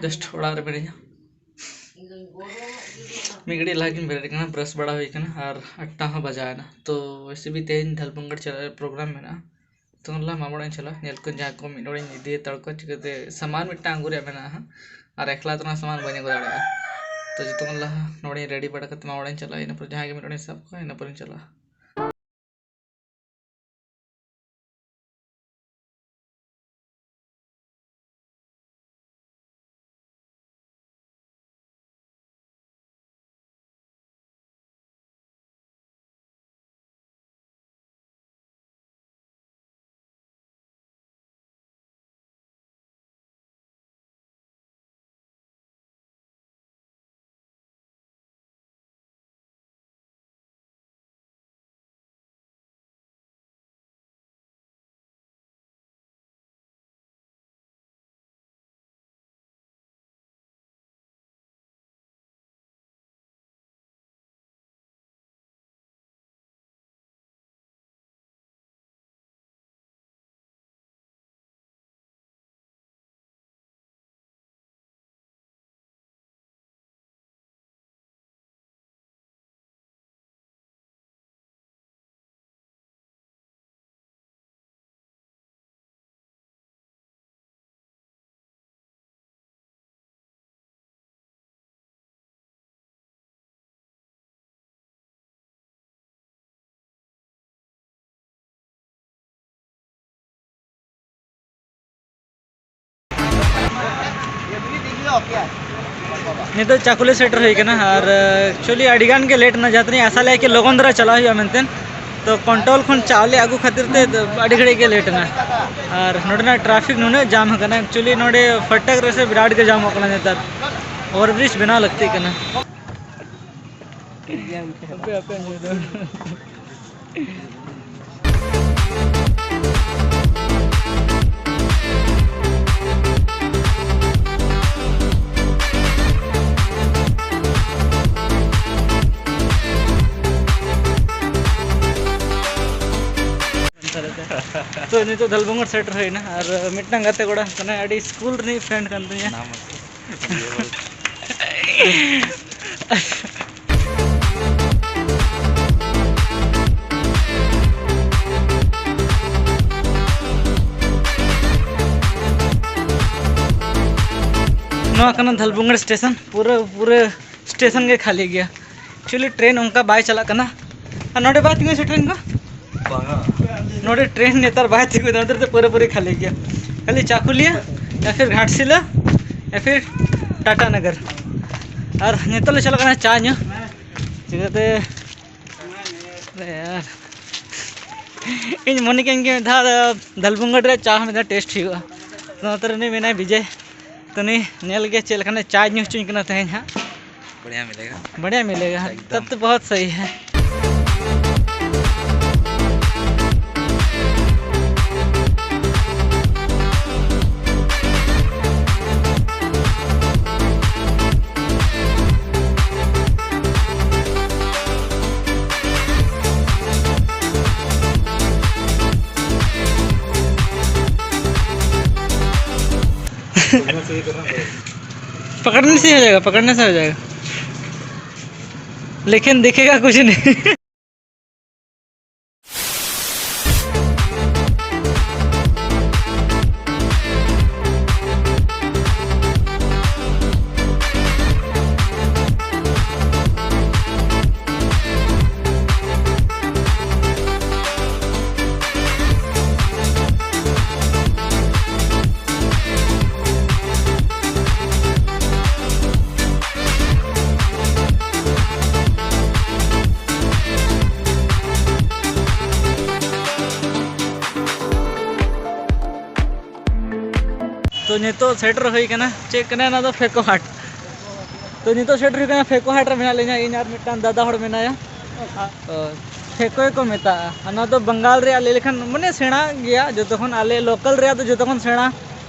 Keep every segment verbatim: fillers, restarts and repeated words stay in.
Just ᱚᱲᱟᱜ ᱨᱮ ᱢᱤᱱᱟᱹᱧᱟ᱾ ᱢᱤᱫ ᱜᱷᱟᱹᱲᱤᱡ ᱞᱟᱦᱟ ᱜᱤᱧ ᱵᱮᱨᱮᱫ ᱠᱟᱱᱟ, ᱵᱨᱟᱥ ᱵᱟᱲᱟ ᱦᱩᱭ ᱠᱟᱱᱟ ᱟᱨ ᱟᱴᱴᱟ ᱦᱚᱸ ᱵᱟᱡᱟᱣ ᱮᱱᱟ᱾ ᱛᱚ ᱣᱮᱥᱮ ᱵᱷᱤ ᱛᱮᱦᱮᱧ ᱰᱷᱟᱞᱵᱷᱚᱝᱜᱚᱲ ᱪᱟᱞᱟᱜ ᱨᱮᱭᱟᱜ ᱯᱨᱳᱜᱨᱟᱢ ᱢᱮᱱᱟᱜᱼᱟ᱾ ᱛᱚ ᱞᱟᱦᱟ ᱢᱟᱢᱟ ᱚᱲᱟᱜ ᱤᱧ ᱪᱟᱞᱟᱜᱼᱟ, ᱧᱮᱞ ᱠᱚᱧ ᱡᱟᱦᱟᱸ ᱠᱚ ᱢᱤᱫ ᱦᱚᱲᱤᱧ ᱤᱫᱤ ᱦᱟᱛᱟᱲ ᱠᱚᱣᱟ, ᱪᱤᱠᱟᱹᱛᱮ ᱥᱟᱢᱟᱱ ᱢᱤᱫᱴᱟᱝ ᱟᱹᱜᱩ ᱨᱮᱭᱟᱜ ᱢᱮᱱᱟᱜᱼᱟ ᱦᱟᱸᱜ, ᱟᱨ ᱮᱠᱞᱟ ᱛᱮ ᱚᱱᱟ ᱥᱟᱢᱟᱱ ᱵᱟᱹᱧ ᱟᱹᱜᱩ ᱫᱟᱲᱮᱭᱟᱜᱼᱟ᱾ ᱛᱚ ᱡᱚᱛᱚ ᱠᱷᱚᱱ ᱞᱟᱦᱟ ᱱᱚᱰᱮᱧ ᱨᱮᱰᱤ ᱵᱟᱲᱟ ᱠᱟᱛᱮ ᱢᱟᱢᱟ ᱚᱲᱟᱜ ᱤᱧ ᱪᱟᱞᱟᱜᱼᱟ, ᱤᱱᱟᱹ ᱯᱚᱨ ᱡᱟᱦᱟᱸᱭ ᱜᱮ ᱢᱤᱫ ᱦᱚᱲᱤᱧ ᱥᱟᱵ ᱠᱚᱣᱟ, ᱤᱱᱟᱹ ᱯᱚᱨᱤᱧ ᱪᱟᱞᱟᱜᱼᱟ᱾ ᱱᱤᱛᱚᱜ ᱪᱟᱠᱩᱞᱤ ᱥᱮᱴᱮᱨ ᱦᱩᱭ ᱠᱟᱱᱟ ᱟᱨ, ᱮᱠᱪᱩᱭᱮᱞᱤ, ᱟᱹᱰᱤ ᱜᱟᱱ ᱜᱮ ᱞᱮᱴ ᱮᱱᱟ, ᱡᱟᱦᱟᱸ ᱛᱤᱱᱟᱹᱜ ᱤᱧ ᱟᱥᱟ ᱞᱮᱫᱼᱟ ᱠᱤ ᱞᱚᱜᱚᱱ ᱫᱷᱟᱨᱟ ᱪᱟᱞᱟᱣ ᱦᱩᱭᱩᱜᱼᱟ ᱢᱮᱱᱛᱮ᱾ ᱛᱚ ᱠᱚᱱᱴᱨᱳᱞ ᱠᱷᱚᱱ ᱪᱟᱣᱞᱮ ᱟᱹᱜᱩ ᱠᱷᱟᱹᱛᱤᱨ ᱛᱮ ᱟᱹᱰᱤ ᱜᱷᱟᱹᱲᱤᱡ ᱜᱮ ᱞᱮᱴ ᱮᱱᱟ᱾ ᱟᱨ ᱱᱚᱰᱮᱱᱟᱜ ᱴᱨᱟᱯᱷᱤᱠ ᱱᱩᱱᱟᱹᱜ ᱡᱟᱢ ᱟᱠᱟᱱᱟ, ᱮᱠᱪᱩᱭᱮᱞᱤ, ᱱᱚᱰᱮ ᱯᱷᱟᱴᱟᱠ ᱨᱮᱥᱮ ᱵᱤᱨᱟᱴ ᱜᱮ ᱡᱟᱢᱚᱜ ᱠᱟᱱᱟ ᱱᱮᱛᱟᱨ᱾ ᱳᱵᱷᱟᱨ ᱵᱨᱤᱡᱽ ᱵᱮᱱᱟᱣ ᱞᱟᱹᱠᱛᱤᱜ ᱠᱟᱱᱟ᱾ ᱟᱯᱮ, ᱟᱯᱮ ᱟᱸᱡᱚᱢ ᱫᱟ᱾ ᱛᱚ, ᱱᱤᱛᱚᱜ ᱫᱷᱟᱞᱵᱷᱚᱝᱜᱚᱲ ᱥᱮᱴᱮᱨ ᱦᱩᱭᱱᱟ ᱟᱨ ᱢᱤᱫᱴᱟᱝ ᱜᱟᱛᱮ ᱠᱚᱲᱟ ᱠᱟᱱᱟᱭ, ᱟᱹᱰᱤ ᱥᱠᱩᱞ ᱨᱤᱱᱤᱡ ᱯᱷᱨᱮᱱᱰ ᱠᱟᱱ ᱛᱤᱧᱟᱹ᱾ ᱱᱟᱢ ᱟᱛᱮ᱾ ᱱᱚᱣᱟ ᱠᱟᱱᱟ ᱫᱷᱟᱞᱵᱩᱝᱜᱟᱲ ᱥᱴᱮᱥᱚᱱ᱾ ᱯᱩᱨᱟᱹ ᱯᱩᱨᱟᱹ ᱥᱴᱮᱥᱚᱱ ᱜᱮ ᱠᱷᱟᱹᱞᱤ ᱜᱮᱭᱟ᱾ ᱮᱠᱪᱩᱭᱮᱞᱤ ᱴᱨᱮᱱ ᱚᱱᱠᱟ ᱵᱟᱭ ᱪᱟᱞᱟᱜ ᱠᱟᱱᱟ᱾ ᱟᱨ ᱱᱚᱰᱮ ᱵᱟᱭ ᱛᱤᱸᱜᱩᱭᱟ ᱥᱮ ᱴᱨᱮᱱ ᱠᱚ? ᱵᱟᱝᱟ᱾ ᱱᱚᱰᱮ ᱴᱨᱮᱱ ᱱᱮᱛᱟᱨ ᱵᱟᱭ ᱛᱤᱸᱜᱩᱭᱮᱫᱟ, ᱱᱚᱛᱮ ᱫᱚ ᱯᱩᱨᱟᱹᱯᱩᱨᱤ ᱠᱷᱟᱹᱞᱤ ᱜᱮᱭᱟ᱾ ᱠᱷᱟᱹᱞᱤ ᱪᱟᱠᱩᱞᱤᱭᱟᱹ, ᱭᱟ ᱯᱷᱤᱨ ᱜᱷᱟᱴᱥᱤᱞᱟᱹ, ᱭᱟ ᱯᱷᱤᱨ ᱴᱟᱴᱟ ᱱᱟᱜᱟᱨ᱾ ᱟᱨ ᱱᱤᱛᱚᱜ ᱞᱮ ᱪᱟᱞᱟᱜ ᱠᱟᱱᱟ ᱪᱟ ᱧᱩ᱾ ᱪᱤᱠᱟᱹᱛᱮ ᱟᱨᱮ ᱭᱟᱨ, ᱤᱧ ᱢᱚᱱᱮ ᱠᱮᱫᱟᱹᱧ ᱠᱤ ᱢᱤᱫ ᱫᱷᱟᱣ ᱫᱷᱟᱞᱵᱷᱩᱝᱜᱟᱲ ᱨᱮ ᱪᱟ ᱢᱤᱫ ᱫᱷᱟᱣ ᱴᱮᱥᱴ ᱦᱩᱭᱩᱜᱼᱟ᱾ ᱱᱚᱛᱮ ᱨᱤᱱᱤᱡ ᱢᱮᱱᱟᱭ ᱵᱤᱡᱚᱭ, ᱛᱚ ᱩᱱᱤ ᱧᱮᱞ ᱜᱮ ᱪᱮᱫ ᱞᱮᱠᱟᱱᱟᱜ ᱪᱟᱭ ᱧᱩ ᱦᱚᱪᱚᱧ ᱠᱟᱱᱟ ᱛᱮᱦᱮᱧ ᱦᱟᱸᱜ᱾ बढ़िया मिलेगा। बढ़िया मिलेगा, हाँ, एकदम। तब तो बहुत सही है। पकड़ने से ही हो जाएगा, पकड़ने से हो जाएगा, लेकिन दिखेगा कुछ नहीं। ᱛᱚ ᱱᱤᱛᱚᱜ ᱥᱮᱴᱮᱨ ᱦᱩᱭ ᱠᱟᱱᱟ, ᱪᱮᱫ ᱠᱟᱱᱟ ᱚᱱᱟ ᱫᱚ? ᱯᱷᱮᱠᱚ ᱦᱟᱴ᱾ ᱛᱚ ᱱᱤᱛᱚᱜ ᱥᱮᱴᱮᱨ ᱦᱩᱭ ᱠᱟᱱᱟ ᱯᱷᱮᱠᱚ ᱦᱟᱴ ᱨᱮ, ᱢᱮᱱᱟᱜ ᱞᱤᱧᱟ, ᱤᱧ ᱟᱨ ᱢᱤᱫᱴᱟᱝ ᱫᱟᱫᱟ ᱦᱚᱲ ᱢᱮᱱᱟᱭᱟ᱾ ᱛᱚ ᱯᱷᱮᱠᱚ ᱜᱮᱠᱚ ᱢᱮᱛᱟᱜᱼᱟ, ᱚᱱᱟ ᱫᱚ ᱵᱟᱝᱜᱟᱞ ᱨᱮᱭᱟᱜ ᱞᱟᱹᱭ ᱞᱮᱠᱷᱟᱱ ᱢᱟᱱᱮ ᱥᱮᱬᱟ ᱜᱮᱭᱟ, ᱡᱚᱛᱚ ᱠᱷᱚᱱ ᱟᱞᱮ ᱞᱳᱠᱟᱞ ᱨᱮᱭᱟᱜ ᱫᱚ ᱡᱚᱛᱚ ᱠᱷᱚᱱ ᱥᱮᱬᱟ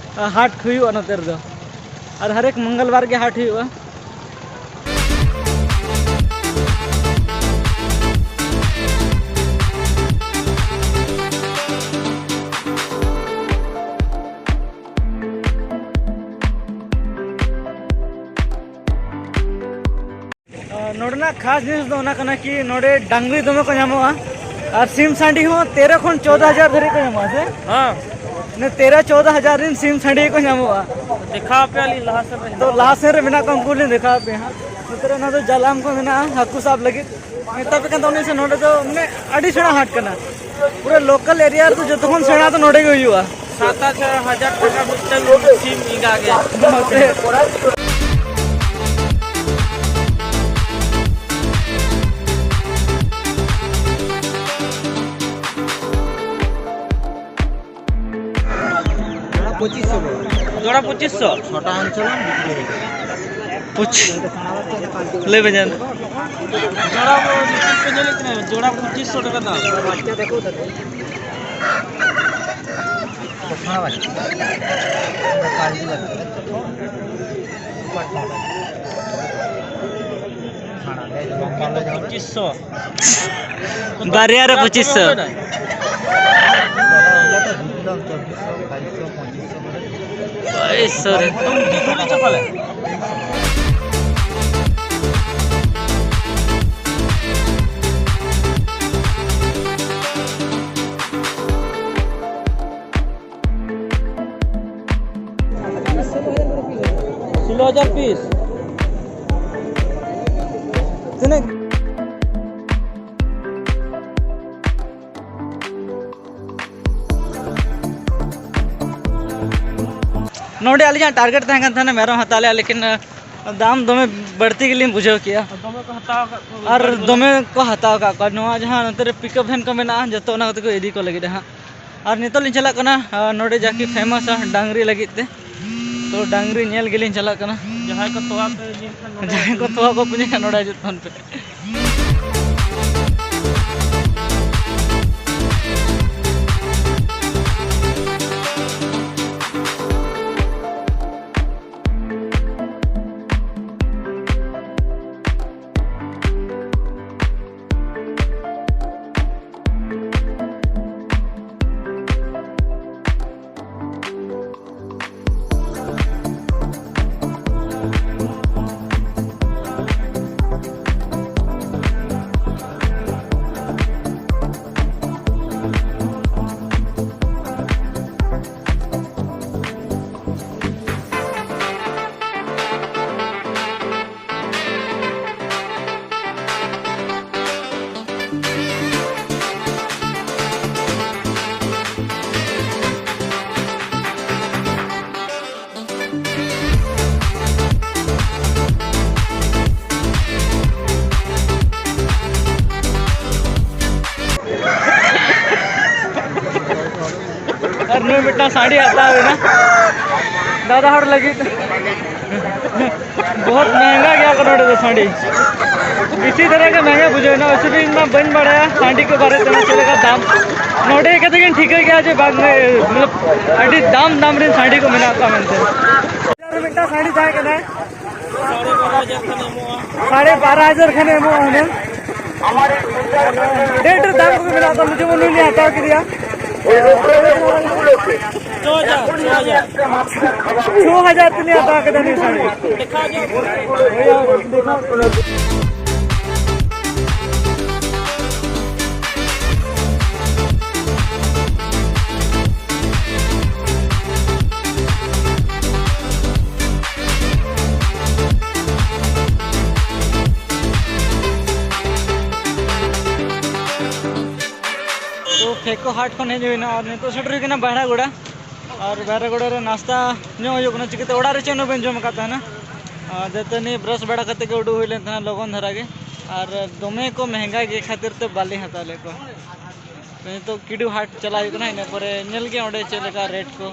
ᱦᱟᱴ ᱦᱩᱭᱩᱜᱼᱟ ᱱᱚᱛᱮ ᱨᱮᱫᱚ, ᱟᱨ ᱦᱟᱨᱮᱠ ᱢᱚᱝᱜᱚᱞᱵᱟᱨ ᱜᱮ ᱦᱟᱴ ᱦᱩᱭᱩᱜᱼᱟ᱾ ᱱᱚᱰᱮᱱᱟᱜ ᱠᱷᱟᱥ ᱡᱤᱱᱤᱥ ᱫᱚ ᱚᱱᱟ ᱠᱟᱱᱟ ᱠᱤ ᱱᱚᱰᱮ ᱰᱟᱝᱨᱤ ᱫᱚᱢᱮ ᱠᱚ ᱧᱟᱢᱚᱜᱼᱟ᱾ ᱟᱨ ᱥᱤᱢ ᱥᱟᱺᱰᱤ ᱦᱚᱸ ᱛᱮᱨᱚ ᱠᱷᱚᱱ ᱪᱳᱫᱽᱫᱚ ᱦᱟᱡᱟᱨ ᱫᱷᱟᱹᱨᱤᱡ ᱠᱚ ᱧᱟᱢᱚᱜᱼᱟ ᱥᱮ? ᱦᱮᱸ᱾ ᱛᱮᱨᱚ ᱪᱳᱫᱽᱫᱚ ᱦᱟᱡᱟᱨ ᱨᱮᱱ ᱥᱤᱢ ᱥᱟᱺᱰᱤ ᱠᱚ ᱧᱟᱢᱚᱜᱼᱟ᱾ ᱫᱮᱠᱷᱟᱣ ᱟᱯᱮᱭᱟᱞᱤᱧ ᱞᱟᱦᱟ ᱥᱮᱫ ᱨᱮ᱾ ᱛᱚ ᱞᱟᱦᱟ ᱥᱮᱫ ᱨᱮ ᱢᱮᱱᱟᱜ ᱠᱚᱣᱟ, ᱩᱱᱠᱩ ᱞᱤᱧ ᱫᱮᱠᱷᱟᱣ ᱟᱯᱮᱭᱟ ᱦᱟᱸᱜ᱾ ᱱᱚᱛᱮ ᱨᱮ ᱚᱱᱟ ᱫᱚ ᱡᱟᱞᱟᱢ ᱠᱚ ᱢᱮᱱᱟᱜᱼᱟ ᱦᱟᱹᱠᱩ ᱥᱟᱵ ᱞᱟᱹᱜᱤᱫ᱾ ᱢᱮᱛᱟ ᱯᱮ ᱠᱟᱱ ᱛᱟᱵᱚᱱᱟᱹᱧ ᱥᱮ, ᱱᱚᱰᱮ ᱫᱚ ᱢᱟᱱᱮ ᱟᱹᱰᱤ ᱥᱮᱬᱟ ᱦᱟᱴ ᱠᱟᱱᱟ᱾ ᱯᱩᱨᱟᱹ ᱞᱳᱠᱟᱞ ᱮᱨᱤᱭᱟ ᱨᱮᱫᱚ ᱡᱚᱛᱚ ᱠᱷᱚᱱ ᱥᱮᱬᱟ ᱫᱚ ᱱᱚᱰᱮ ᱜᱮ ᱦᱩᱭᱩᱜᱼᱟ᱾ ᱥᱟᱛ ᱟᱴ ᱦᱟᱡᱟᱨ ᱴᱟᱠᱟ ᱢᱤᱫᱴᱟᱝ ᱥᱤᱢ ᱮᱸᱜᱟ ᱜᱮ᱾ ᱱᱚᱛᱮ ᱯᱚᱸᱪᱤᱥ ᱥᱚ᱾ ᱡᱚᱲᱟ ᱯᱚᱸᱪᱤᱥ ᱥᱚ? ᱪᱷᱚᱴᱟ ᱟᱱᱪᱚᱞ ᱵᱤᱠᱨᱤ ᱦᱩᱭᱩᱜᱼᱟ᱾ ᱯᱚᱸᱪᱤᱥ, ᱞᱟᱹᱭ ᱵᱮᱱ ᱡᱟᱱ᱾ ᱡᱚᱲᱟ ᱵᱚ ᱡᱩᱛᱤ ᱯᱮ ᱧᱮᱞᱮᱫ ᱠᱟᱱᱟ, ᱡᱚᱲᱟ ᱯᱚᱸᱪᱤᱥ ᱥᱚ ᱴᱟᱠᱟ ᱫᱟᱢ᱾ ᱯᱚᱸᱪᱤᱥ ᱥᱚ᱾ ᱵᱟᱨᱭᱟ ᱨᱮ ᱯᱚᱸᱪᱤᱥ ᱥᱚ᱾ ᱵᱟᱭᱤᱥ ᱥᱚ ᱨᱮ᱾ ᱥᱳᱞᱳ ᱦᱟᱡᱟᱨ ᱯᱤᱥ᱾ ᱛᱤᱱᱟᱹᱜ? ᱱᱚᱰᱮ ᱟᱹᱞᱤᱧᱟᱜ ᱴᱟᱨᱜᱮᱴ ᱛᱟᱦᱮᱸ ᱠᱟᱱ ᱛᱟᱦᱮᱱᱟ ᱢᱮᱨᱚᱢ ᱦᱟᱛᱟᱣ ᱞᱮᱭᱟ, ᱞᱮᱠᱤᱱ, ᱟᱸ, ᱫᱟᱢ ᱫᱚᱢᱮ ᱵᱟᱹᱲᱛᱤ ᱜᱮᱞᱤᱧ ᱵᱩᱡᱷᱟᱹᱣ ᱠᱮᱜᱼᱟ᱾ ᱫᱚᱢᱮ ᱠᱚ ᱦᱟᱛᱟᱣ ᱟᱠᱟᱫ ᱠᱚᱣᱟ᱾ ᱟᱨ ᱫᱚᱢᱮ ᱠᱚ ᱦᱟᱛᱟᱣ ᱟᱠᱟᱫ ᱠᱚᱣᱟ᱾ ᱱᱚᱣᱟ ᱡᱟᱦᱟᱸ ᱱᱚᱛᱮ ᱨᱮ ᱯᱤᱠᱟᱯ ᱵᱷᱮᱱ ᱠᱚ ᱢᱮᱱᱟᱜᱼᱟ, ᱡᱚᱛᱚ ᱚᱱᱟ ᱠᱚᱛᱮ ᱠᱚ ᱤᱫᱤ ᱠᱚ ᱞᱟᱹᱜᱤᱫ ᱦᱟᱸᱜ᱾ ᱟᱨ ᱱᱤᱛᱚᱜ ᱞᱤᱧ ᱪᱟᱞᱟᱜ ᱠᱟᱱᱟ, ᱟᱸ, ᱱᱚᱰᱮ ᱡᱟᱠᱤ ᱯᱷᱮᱢᱟᱥᱟ ᱰᱟᱝᱨᱤ ᱞᱟᱹᱜᱤᱫ ᱛᱮ᱾ ᱛᱚ, ᱰᱟᱝᱨᱤ ᱧᱮᱞ ᱜᱮᱞᱤᱧ ᱪᱟᱞᱟᱜ ᱠᱟᱱᱟ᱾ ᱡᱟᱦᱟᱸᱭ ᱠᱚ ᱛᱚᱣᱟ ᱯᱮ ᱧᱩᱭ ᱠᱷᱟᱱ ᱱᱚᱰᱮ ᱡᱟᱦᱟᱸᱭ ᱠᱚ ᱛᱚᱣᱟ ᱠᱚ ᱯᱮ ᱧᱩᱭ ᱠᱷᱟᱱ ᱱᱚᱰᱮ ᱦᱤᱡᱩᱜ ᱛᱟᱵᱚᱱ ᱯᱮ᱾ ᱥᱟᱺᱰᱤ ᱦᱟᱛᱟᱣ ᱮᱱᱟ ᱫᱟᱫᱟ ᱦᱚᱲ ᱞᱟᱹᱜᱤᱫ᱾ ᱵᱚᱦᱩᱛ ᱢᱮᱦᱮᱝᱜᱟ ᱜᱮᱭᱟ ᱠᱚ ᱱᱚᱰᱮ ᱫᱚ ᱥᱟᱺᱰᱤ᱾ ᱵᱮᱥᱤ ᱫᱷᱟᱨᱟ ᱜᱮ ᱢᱮᱦᱮᱝᱜᱟ ᱵᱩᱡᱷᱟᱹᱣ ᱮᱱᱟ, ᱚᱥᱩᱵᱤ ᱤᱧ ᱢᱟ ᱵᱟᱹᱧ ᱵᱟᱲᱟᱭᱟ ᱥᱟᱺᱰᱤ ᱠᱚ ᱵᱟᱨᱮ ᱛᱮ ᱪᱮᱫ ᱞᱮᱠᱟ ᱫᱟᱢ᱾ ᱱᱚᱰᱮ ᱦᱮᱡ ᱠᱟᱛᱮ ᱜᱤᱧ ᱴᱷᱤᱠᱟᱹ ᱠᱮᱜᱼᱟ ᱡᱮ ᱵᱟᱝ, ᱢᱚᱛᱞᱚᱵ, ᱟᱹᱰᱤ ᱫᱟᱢ ᱫᱟᱢ ᱨᱮᱱ ᱥᱟᱺᱰᱤ ᱠᱚ ᱢᱮᱱᱟᱜ ᱠᱚᱣᱟ ᱢᱮᱱᱛᱮ᱾ ᱟᱨ ᱢᱤᱫᱴᱟᱝ ᱥᱟᱺᱰᱤ ᱛᱟᱦᱮᱸ ᱠᱟᱱᱟᱭ, ᱥᱟᱲᱮ ᱵᱟᱨᱚ ᱦᱟᱡᱟᱨ ᱠᱷᱟᱱ ᱮᱢᱚᱜᱼᱟ ᱦᱩᱱᱟᱹᱝ᱾ ᱰᱷᱮᱨ ᱰᱷᱮᱨ ᱫᱟᱢ ᱠᱚᱜᱮ ᱢᱮᱱᱟᱜ ᱠᱚᱣᱟ, ᱡᱮᱢᱚᱱ ᱱᱩᱭ ᱞᱤᱧ ᱦᱟᱛᱟᱣ ᱠᱮᱫᱮᱭᱟ᱾ ᱪᱷᱚ ᱦᱟᱡᱟᱨ, ᱪᱷᱚ ᱦᱟᱡᱟᱨ᱾ ᱪᱷᱚ ᱦᱟᱡᱟᱨ ᱛᱮᱞᱤᱧ ᱦᱟᱛᱟᱣ ᱠᱮᱫᱟ ᱱᱩᱭ ᱥᱟᱹᱲᱤ᱾ ᱫᱮᱠᱷᱟᱣ ᱧᱚᱜ᱾ ᱛᱚ ᱯᱷᱮᱠᱚ ᱦᱟᱴ ᱠᱷᱚᱱ ᱦᱮᱡ ᱦᱩᱭᱱᱟ ᱟᱨ ᱱᱤᱛᱚᱜ ᱥᱮᱴᱮᱨ ᱦᱩᱭ ᱠᱟᱱᱟ ᱵᱟᱭᱨᱟᱜᱚᱲᱟ᱾ ᱟᱨ ᱵᱟᱭᱨᱟᱜᱚᱲᱟ ᱨᱮ ᱱᱟᱥᱛᱟ ᱧᱚᱜ ᱦᱩᱭᱩᱜ ᱠᱟᱱᱟ, ᱪᱤᱠᱟᱹᱛᱮ ᱚᱲᱟᱜ ᱨᱮ ᱪᱮᱫ ᱦᱚᱸ ᱵᱟᱹᱧ ᱡᱚᱢ ᱟᱠᱟᱫ ᱛᱟᱦᱮᱱᱟ᱾ ᱟᱨ ᱫᱟᱹᱛᱟᱹᱱᱤ ᱵᱨᱟᱥ ᱵᱟᱲᱟ ᱠᱟᱛᱮ ᱜᱮ ᱩᱰᱩᱠ ᱦᱩᱭ ᱞᱮᱱ ᱛᱟᱦᱮᱱᱟ ᱞᱚᱜᱚᱱ ᱫᱷᱟᱨᱟ ᱜᱮ᱾ ᱟᱨ ᱫᱚᱢᱮ ᱠᱚ ᱢᱮᱦᱮᱝᱜᱟ ᱜᱮ ᱠᱷᱟᱹᱛᱤᱨ ᱛᱮ ᱵᱟᱞᱮ ᱦᱟᱛᱟᱣ ᱞᱮᱫ ᱠᱚᱣᱟ᱾ ᱛᱚ ᱱᱤᱛᱚᱜ ᱠᱤᱰᱩ ᱦᱟᱴ ᱪᱟᱞᱟᱜ ᱦᱩᱭᱩᱜ ᱠᱟᱱᱟ, ᱤᱱᱟᱹ ᱯᱚᱨᱮ ᱧᱮᱞ ᱜᱮ ᱚᱸᱰᱮ ᱪᱮᱫ ᱞᱮᱠᱟ ᱨᱮᱴ ᱠᱚ᱾